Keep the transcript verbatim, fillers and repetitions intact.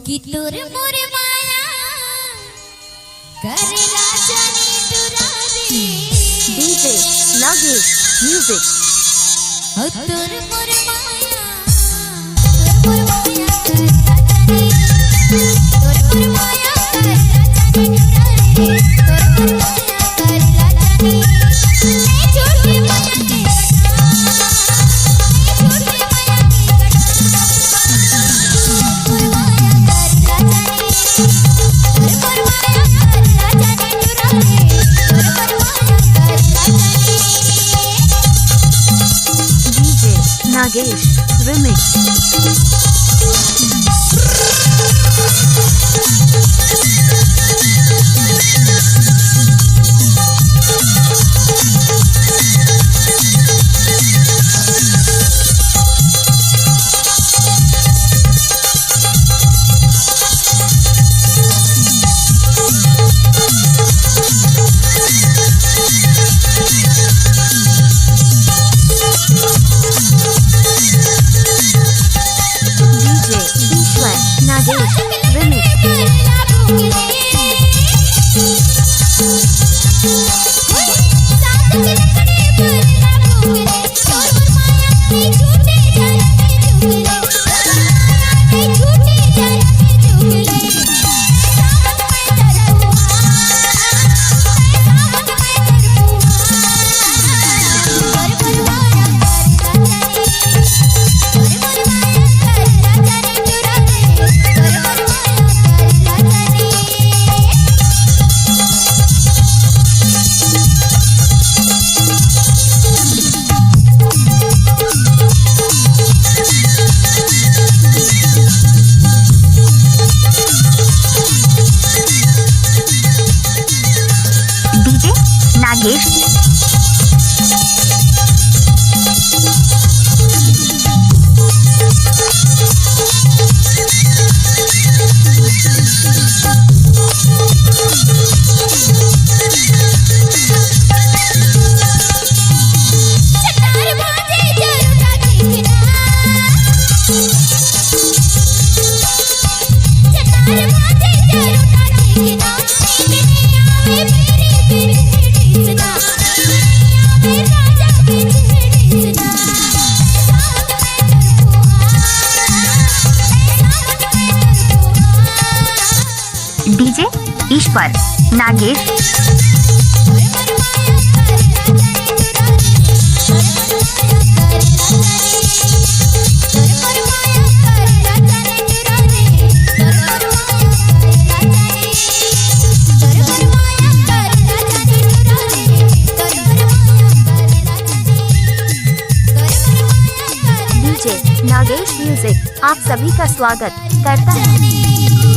कि तोर मोर माया करेला जाने टुरा रे। DJ Nagesh music. ओ तोर मोर माया, तोर मोर माया करेला जाने, तोर मोर माया करेला जाने टुरा रे, तोर मोर माया करेला जाने। DJ Nagesh remix. डीजे ईश्वर Nagesh remix. DJ Nagesh. DJ ईश्वर नागेश। डीजे नागेश म्यूजिक आप सभी का स्वागत करता है।